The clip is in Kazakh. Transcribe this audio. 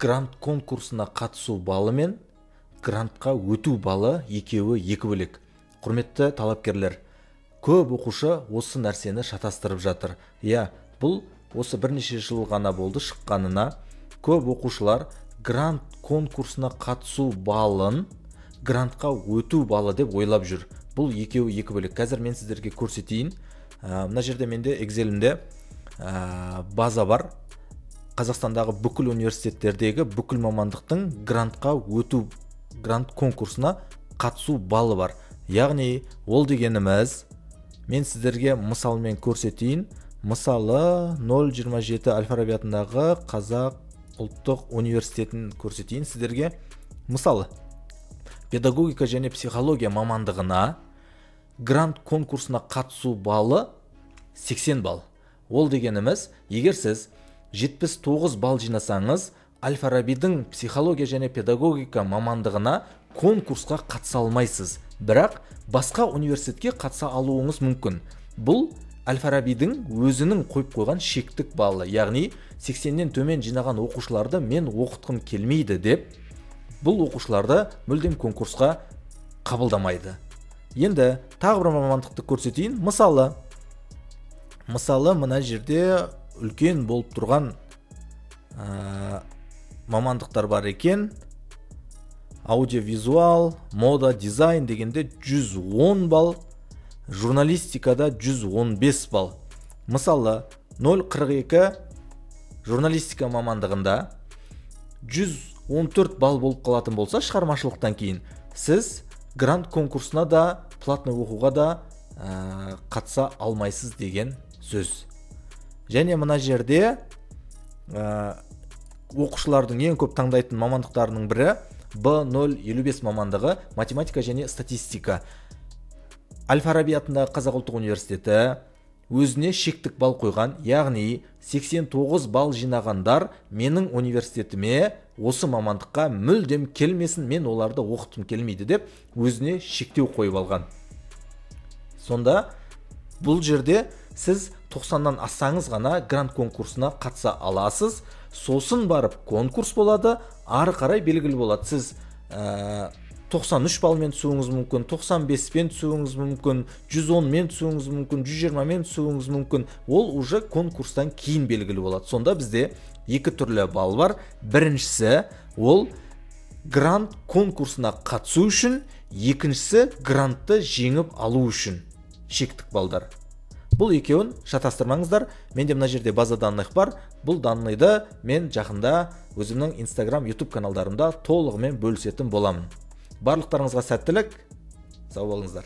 Грант конкурсына қатысу балы мен грантқа өту балы екеуі екі бөлек. Құрметті талапкерлер, көп оқушы осы нәрсені шатастырып жатыр. Иә, бұл осы бірнеше жыл ғана болды шыққанына. Көп оқушылар грант конкурсына қатысу балын грантқа өту балы деп ойлап жүр. Бұл екеуі екі бөлек. Қазір мен сіздерге көрсетейін. Мына жерде менде Excel'імде база бар. Қазақстандағы бүкіл университеттердегі бүкіл мамандықтың грантқа өту, грант конкурсына қатысу балы бар. Яғни ол дегеніміз, мен сіздерге мысалмен көрсетейін. Мысалы, 027 Әл-Фараби атындағы Қазақ ұлттық университетін көрсетейін сіздерге. Мысалы, педагогика және психология мамандығына грант конкурсына қатысу балы 80 балл. Ол дегеніміз, егер сіз 79 балл жинасаңыз, Әл-Фарабидің психология және педагогика мамандығына конкурсқа қатыса алмайсыз. Бірақ басқа университетке қатыса алуыңыз мүмкін. Бұл Әл-Фарабидің өзінің қойып қойған шектік балы, яғни 80-нен төмен жинаған оқушыларды мен оқытқым келмейді деп, бұл оқушыларды мүлдем конкурсқа қабылдамайды. Енді тағы бір мамандықты көрсетейін. Мысалы, мына жерде үлкен болып тұрған мамандықтар бар екен. Аудиовизуал, мода, дизайн дегенде 110 балл, журналистикада 115 балл. Мысалы, 0,42 журналистика мамандығында 114 балл болып қалатын болса, шығармашылықтан кейін сіз грант конкурсына да, платный оқуға да қатыса алмайсыз деген сөз. Және мына жерде оқушылардың ең көп таңдайтын мамандықтарының бірі B055 мамандығы, математика және статистика. Әл-Фараби атындағы Қазақ ұлттық университеті өзіне шектік балл қойған, яғни 89 балл жинағандар менің университетіме осы мамандыққа мүлдем келмесін, мен оларды оқытқым келмейді деп өзіне шектеу қойып алған. Сонда бұл жерде сіз 90-нан ассаңыз ғана грант конкурсына қатыса аласыз. Сосын барып конкурс болады, ары қарай белгілі болады. Сіз 93 балмен түсуіңіз мүмкін, 95-пен түсуіңіз мүмкін, 110-мен түсуіңіз мүмкін, 120-мен түсуіңіз мүмкін. Ол уже конкурстан кейін белгілі болады. Сонда бізде екі түрлі балл бар. Біріншісі ол грант конкурсына қатысу үшін, екіншісі грантты жеңіп алу үшін шектік балдар. Бұл екеуін шатастырмаңыздар. Менде мына жерде база данных бар. Бұл данныйды мен жақында өзімнің Instagram, YouTube каналдарымда толығымен бөлісетін боламын. Барлықтарыңызға сәттілік, сау болыңыздар.